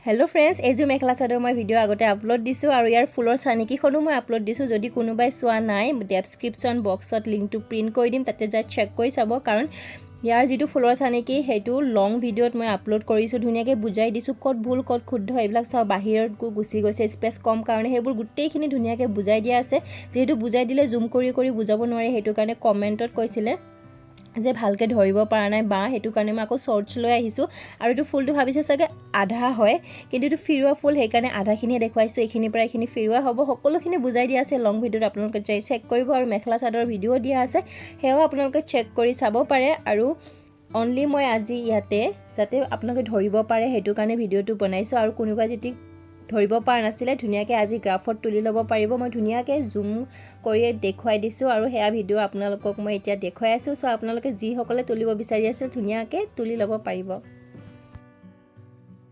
Hello' friends, এইযোৰ মেখেলা চাদৰ মই video' আগতে আপলোড দিছোঁ আৰু ইয়াৰ ফুলৰ চানেকিখনো মই আপলোড দিছোঁ। যদি কোনোবাই চোৱা নাই, ডেছক্ৰিপশ্যন বক্সত লিংকটো প্ৰিণ্ট কৰি দিম, তাতে যাই চেক কৰি চাব। কাৰণ ইয়াৰ যিটো ফুলৰ চানেকি, সেইটো লং ভিডিঅ'ত মই আপলোড কৰিছোঁ। ধুনীয়াকৈ বুজাই দিছোঁ ক'ত ভুল, ক'ত শুদ্ধ, এইবিলাক চাওঁ, বাহিৰত গুচি গৈছে, স্পেচ কম কাৰণে, সেইবোৰ গোটেইখিনি ধুনীয়াকৈ বুজাই দিয়া আছে। যিহেতু বুজাই দিলে জুম কৰি কৰি বুজাব নোৱাৰে, সেইটো কাৰণে কমেণ্টত কৈছিলে যে ভালকৈ ধৰিব পৰা নাই বা, সেইটো কাৰণে মই আকৌ শ্বৰ্টছ লৈ আহিছোঁ। আৰু এইটো ফুলটো ভাবিছে চাগে আধা হয়, কিন্তু এইটো ফিৰোৱা ফুল, সেইকাৰণে আধাখিনিয়ে দেখুৱাইছোঁ। এইখিনিৰ পৰা এইখিনি ফিৰোৱা হ'ব। সকলোখিনি বুজাই দিয়া আছে লং ভিডিঅ'ত, আপোনালোকে যাই চেক কৰিব। আৰু মেখেলা চাদৰৰ ভিডিঅ' দিয়া আছে, সেয়াও আপোনালোকে চেক কৰি চাব পাৰে। আৰু অনলি মই আজি ইয়াতে যাতে আপোনালোকে ধৰিব পাৰে, সেইটো কাৰণে ভিডিঅ'টো বনাইছোঁ। আৰু কোনোবা যদি ধৰিব পৰা নাছিলে, ধুনীয়াকৈ আজি গ্ৰাফত তুলি ল'ব পাৰিব। মই ধুনীয়াকৈ জুম কৰি দেখুৱাই দিছোঁ আৰু সেয়া ভিডিঅ' আপোনালোকক মই এতিয়া দেখুৱাই আছোঁ। চ' আপোনালোকে যিসকলে তুলিব বিচাৰি আছিল, ধুনীয়াকৈ তুলি ল'ব পাৰিব।